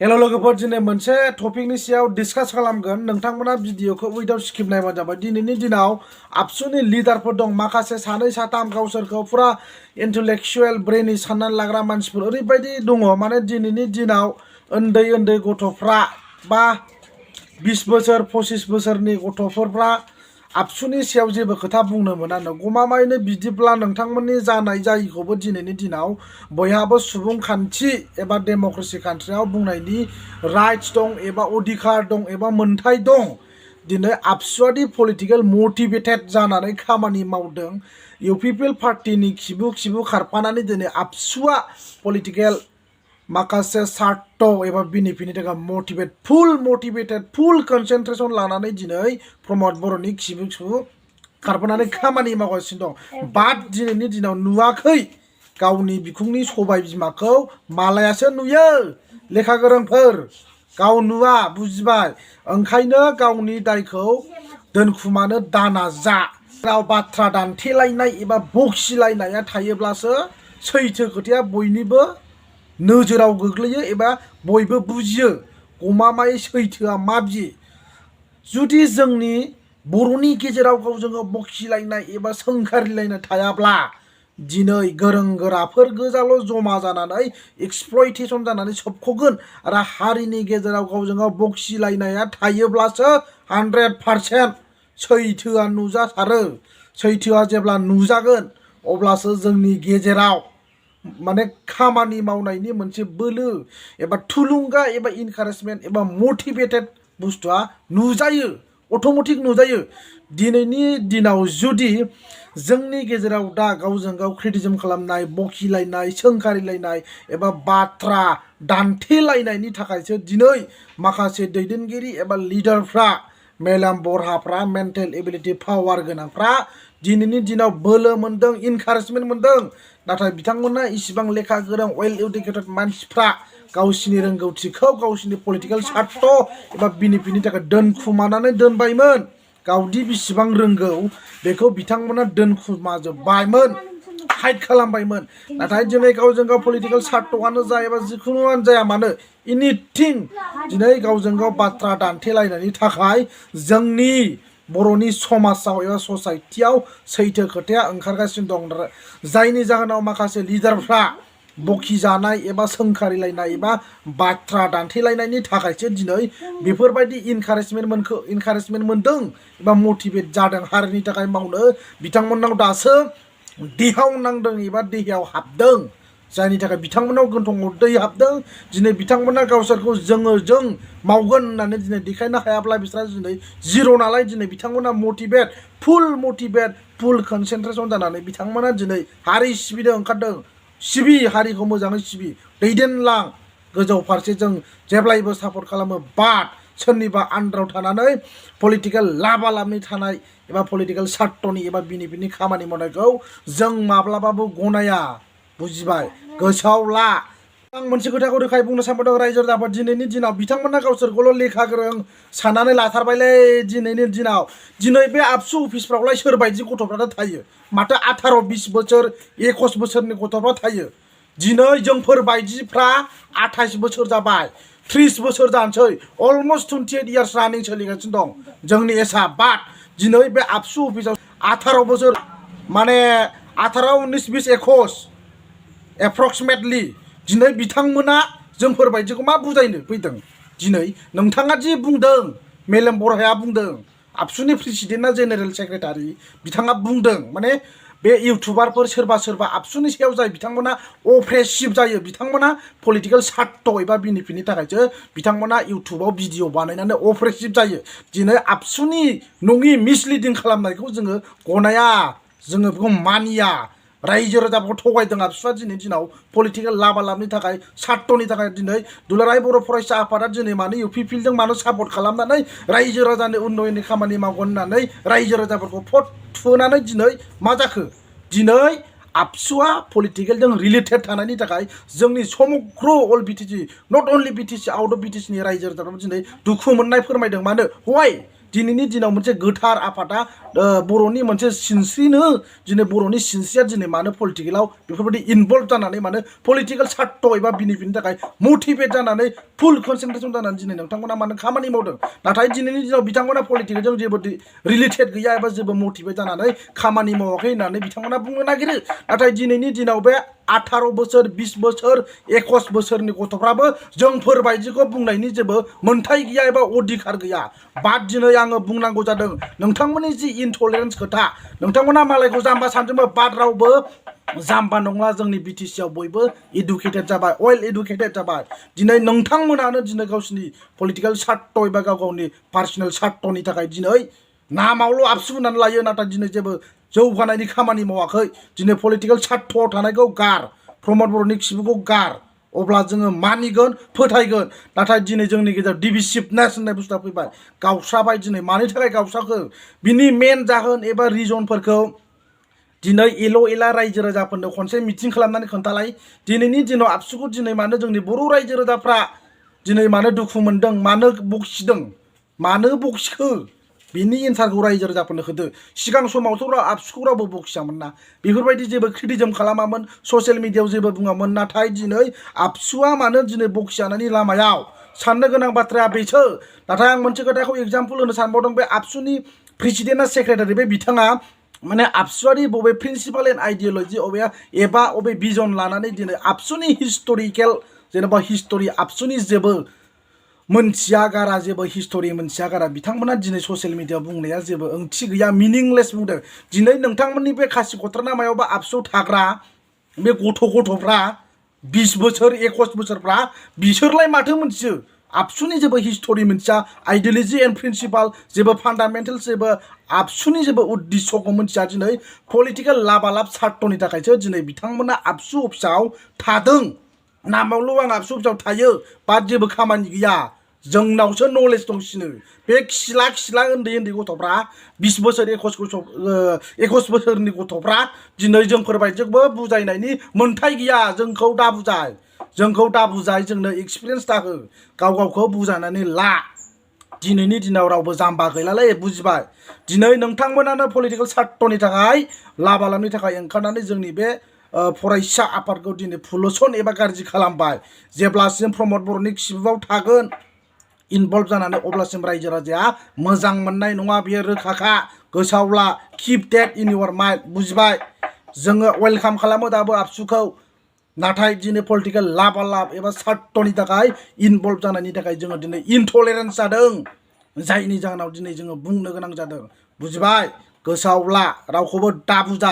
Hello लोगोफोर दिनै मोनसे टपिकनि सायाव डिसकास खालामगोन नोंथांमोना भिडिअखौ उइदाउट स्किप नायबानो जाबाय। दिनैनि दिनाव आबसुनि लिडारफोर दं माखासे सानै साथाम गावसोरखौ फुरा इन्टेलेक्चुएल ब्रेननि साननानै लाग्रा मानसिफोर ओरैबायदि दङ माने दिनैनि दिनाव उन्दै उन्दै गथ'फ्रा बा 20 बोसोर 25 बोसोरनि गथ'फोरा आबसुनि सायाव जेबो खोथा बुंनो मोनानो गमामायैनो बिदिब्ला नोंथांमोननि जानाय जायिखौबो दिनैनि दिनाव बयहाबो सुबुंखान्थि एबा डेम'क्रेसि कान्ट्रियाव बुंनायनि राइट्स दं एबा अधिकार दं एबा मोनथाय दं। दिनै आबसुआदि पलिटिकेल मोटिवेटेड जानानै खामानि मावदों इउपिपिएल पार्टिनि खिबु खारफानानै दिनै आबसुआ पलिटिकेल माखासे सार्थ एबा बेनिफिटनि थाखाय मोटिवेटेड फुल कनसेन्ट्रेशन लानानै दिनै प्रमोद खिबु खारफानानै खामानि मावगासिनो दं। बाट दिनैनि दिनाव नुवाखै गावनि बिखुंनि सबाय बिमाखौ मालायासो नुयो लेखा गोरोंफोर गाव नुवा बुजिबाय। ओंखायनो गावनि दायखौ दोनखुमानो दाना जा राव बाथ्रा दान्थेलायनाय एबा बखिलायनाया थायोब्लासो सैथो खोथाया बयनिबो नोजोराव गोग्लैयो एबा बयबो बुजियो गमामायै सैथोआ माबि। जुदि जोंनि बर'नि गेजेराव गावजों गाव बखिलायनाय एबा सोंखारिलायनाय थायाब्ला दिनै गोरों गोराफोर गोजाल' जमा जानानै एक्सप्लयटेशन जानानै सोबख'गोन आरो हारिनि गेजेराव गावजों गाव बखिलायनाया थायोब्लासो 100% सैथोआ नुजासारो। सैथोआ जेब्ला नुजागोन अब्लासो जोंनि गेजेराव माने खामानि मावनायनि मोनसे बोलो एबा थुलुंगा एबा इनकारेजमेन्ट एबा मोटिवेटेड बुस्थुआ नुजायो अट'मेटिक नुजायो। दिनैनि दिनाव जुदि जोंनि गेजेराव दा गावजों गाव क्रिटिसिजम खालामनाय बखिलायनाय सोंखारिलायनाय एबा बाथ्रा दान्थेलायनायनि थाखायसो दिनै माखासे दैदेनगिरि एबा लिडारफ्रा मेलेम बरहाफ्रा मेन्टेल एबिलिटि पावार गोनांफ्रा दिनैनि दिनाव बोलो मोनदों इनकारेजमेन्ट मोनदों। नाथाय बिथांमोना इसिबां लेखा गोरों वेल एडुकेटेड मानसिफ्रा गावसिनि रोंगौथिखौ गावसिनि पलिटिकेल सार्थ एबा बेनिफिटनि थाखाय दोनखुमानानै दोनबायमोन। गावदि बिसिबां रोंगौ बेखौ बिथांमोना दोनखुमाजोब्बायमोन हाइड खालामबायमोन। नाथाय दिनै गावजों गाव पलिटिकेल सार्थआनो जा एबा जिखुनुआनो जाया मानो एनिथिं दिनै गावजों गाव बाथ्रा दान्थेलायनायनि थाखाय जोंनि बर'नि समाजाव एबा ससाइटियाव सैथो खोथाया ओंखारगासिनो दं। जायनि जाहोनाव माखासे लिडारफ्रा बखिजानाय एबा सोंखारिलायनाय एबा बाथ्रा दान्थेलायनायनि थाखायसो दिनै बेफोरबायदि इनकारेजमेन्ट मोनदों एबा मोटिवेट जादों हारिनि थाखाय मावनो बिथांमोननाव दासो देहाव नांदों एबा देहायाव हाबदों। जायनि थाखाय बिथांमोनाव गन्थङाव दै हाबदों। दिनै बिथांमोना गावसोरखौ जों मावगोन होननानै दिनै देखायनो हायाब्ला बिसोरा दिनै जिर' नालाय दिनै बिथांमोना मोटिवेट फुल कनसेन्ट्रेशन जानानै बिथांमोना दिनै हारि सिबिनो ओंखारदों। सिबि हारिखौ मोजाङै सिबि दैदेनलां गोजौ फारसे जों जेब्लायबो सापर्ट खालामो। बाट सोरनिबा आन्दाराव थानानै पलिटिकेल लाबालाबनि थानाय एबा पलिटिकेल सार्थनि एबा बेनिफिटनि खामानि मावनायखौ जों माब्लाबाबो गनाया बुजिबाय गोसोआव ला। आं मोनसे खोथाखौ रोखायै बुंनो सानबावदों रायजो राजाफोर दिनैनि दिनाव बिथांमोना गावसोरखौल' लेखा गोरों साननानै लाथारबायलै। दिनैनि दिनाव दिनै बे आबसु अफिसफ्रावलाय सोरबायदि गथ'फ्रा थायो माथो 18-20 बोसोर 21 बोसोरनि गथ'फ्रा थायो। दिनै जोंफोर बायदिफ्रा 28 बोसोर जाबाय 30 बोसोर जानोसै अलमस्ट 28 इयार्स रानिं सोलिगासिनो दं जोंनि एजआ। बाट दिनै बे आबसु अफिसाव 18 बोसोर माने 18, 19, 20, 21 एप्रक्सिमेटलि दिनै बिथांमोना जोंफोर बायदिखौ मा बुजायनो फैदों। दिनै नोंथाङा जि बुंदों मेलेम बरहाया बुंदों आबसुनि प्रेसिडेन्टआ जेनेरेल सेक्रेटारि बिथाङा बुंदों माने बे इउटुबारफोर सोरबा आबसुनि सायाव जाय बिथांमोना अप्रेसिभ जायो बिथांमोना पलिटिकेल सार्थ एबा बेनिफिटनि थाखायसो बिथांमोना इउटुबाव भिडिअ बानायनानै अप्रेसिभ जायो। दिनै आबसुनि नङि मिसलिडिं खालामनायखौ जोङो गनाया जोङो बेखौ मानिया। रायजो राजाफोरखौ थगायदों आबसुआ दिनैनि दिनाव पलिटिकेल लाबालाबनि थाखाय सार्थनि थाखाय दिनै दुलाराय बर' फरायसा आफादा दिनै मानो इउपिपिएलजों मानो सापर्ट खालामनानै रायजो राजानि उन्नयननि खामानि मावगोन होननानै रायजो राजाफोरखौ भट थुनानै दिनै मा जाखो दिनै आबसुआ पलिटिकेलजों रिलेटेड थानायनि थाखाय जोंनि समग्र all BTC not only BTC out of बिटिसिनि रायजो राजाफ्राबो दिनै दुखु मोननाय फोरमायदों। मानो हवाय दिनैनि दिनाव मोनसे गोथार आफादा बर'नि मोनसे सिनस्रिनो दिनै बर'नि सिनस्रिया दिनै मानो पलिटिकेलाव बेफोरबायदि इनभल्भ जानानै मानो पलिटिकेल सार्थ एबा बेनिफिटनि थाखाय मटिभेट जानानै फुल कनसेन्ट्रेसन जानानै दिनै नोंथांमोना मानो खामानि मावदों नाथाय दिनैनि दिनाव बिथांमोना पलिटिकेलजों जेबो रिलेटेड गैया एबा जेबो मटिभेट जानानै खामानि मावाखै होननानै बिथांमोना बुंनो नागिरो नाथाय दिनैनि दिनाव बे 18 बोसोर 20 बोसोर 21 बोसोरनि गथ'फ्राबो जोंफोरबायदिखौ बुंनायनि जेबो मोन्थाय गैया एबा अधिकार गैया बाट दिनै आङो बुंनांगौ जादों नोंथांमोननि जि इनटलारेन्स खोथा नोंथांमोना मालायखौ जाम्बा सानजोंबो बाट रावबो जाम्बा नंला जोंनि बिटिसिआव बयबो इडुकेटेड जाबाय वेल इडुकेटेड जाबाय दिनै नोंथांमोनानो दिनै गावसिनि पलिटिकेल सार्थ एबा गाव गावनि पार्सनेल सार्थनि थाखाय दिनै नामावल' आबसु होनानै लायो नाथाय दिनै जेबो जौगानायनि खामानि मावाखै दिनै पलिटिकेल सार्थआव थानायखौ गार प्रमद बर'नि खिबुखौ गार अब्ला जोङो मानिगोन फोथायगोन नाथाय दिनै जोंनि गेजेराव डिभिसिभनेस होननाय बुस्थुआ फैबाय गावस्राबाय दिनै मानि थाखाय गावस्राखो बिनि मेन जाहोन एबा रिजनफोरखौ दिनै एला रायजो राजाफोरनो खनसे मिटिं खालामनानै खोन्थालाय दिनैनि दिनाव आबसुखौ दिनै मानो जोंनि बर' रायजो राजाफ्रा दिनै मानो दुखु मोनदों मानो बखिदों मानो बखिखो बिनि एन्सारखौ रायजो राजाफोरनो होदो सिगां समावथ' आबसुखौ रावबो बखियामोन ना बेफोरबायदि जेबो क्रिटिसिजम खालामामोन ससियेल मिडियायाव जेबो बुङामोन नाथाय दिनै आबसुआ मानो दिनै बखिजानायनि लामायाव साननो गोनां बाथ्राया बेसो नाथाय आं मोनसे खोथाखौ एग्जाम्पल होनो सानबावदों बे आबसुनि प्रेसिडेन्टआ सेक्रेटारि बे बिथाङा माने आबसुआरि बबे प्रिन्सिपाल एन्ड आइडियोलजि एबा बबे भिजन लानानै दिनै आबसुनि हिस्टरिकेल जेनेबा हिस्टरि आबसुनि जेबो मोनथिया गारा जेबो हिस्टरि मोनथिया गारा बिथांमोना दिनै ससियेल मिडियायाव बुंनाया जेबो ओंथि गैया मिनिंलेस बुंदों दिनै नोंथांमोननि बे खासि कट्रानामायाव बा आबसुआव थाग्रा बे गथ'फ्रा 20 बोसोर 21 बोसोरफ्रा बिसोरलाय माथो मोनथियो आबसुनि जेबो हिस्टरि मोनथिया आइडियोलजि एन्ड प्रिन्सिपाल जेबो फान्डामेन्टेल्स जेबो आबसुनि जेबो उद्दिश्यखौ मोनथिया दिनै पलिटिकेल लाबालाब सार्थनि थाखायसो दिनै बिथांमोना आबसु अफिसाव थादों नामावल' आं आबसु अफिसाव थायो बाट जेबो खामानि गैया जोंनावसो नलेज दंसिनो बे खिला उन्दै गथ'फ्रा 20 बोसोर 21 बोसोरनि गथ'फ्रा दिनै जोंफोरबायदिबो बुजायनायनि मोन्थाय गैया जोंखौ दा बुजाय जोंनो एक्सपिरियेन्स दाहो गाव गावखौ बुजायनानै ला दिनैनि दिनाव रावबो जाम्बा गैलालै बुजिबाय दिनै नोंथांमोनानो पलिटिकेल सार्थनि थाखाय लाबालाबनि थाखाय ओंखारनानै जोंनि बे फरायसा आफादखौ दिनै फुलसन एबा गाज्रि खालामबाय जेब्लासिम प्रमद बर'नि खिबुआव थागोन इनभल्भ जानानै अब्लासिम रायजो राजाया मोजां मोननाय नङा बेयो रोखाखा गोसोआव ला किप दैट इन योर माइन्ड बुजिबाय जोङो वेलकाम खालामो दाबो आबसुखौ नाथाय दिनै पलिटिकेल लाबालाब एबा सार्थनि थाखाय इनभल्भ जानायनि थाखाय जोङो दिनै इनटलारेन्स जादों जायनि जाहोनाव दिनै जोङो बुंनो गोनां जादों बुजिबाय गोसोआव ला रावखौबो दा बुजाय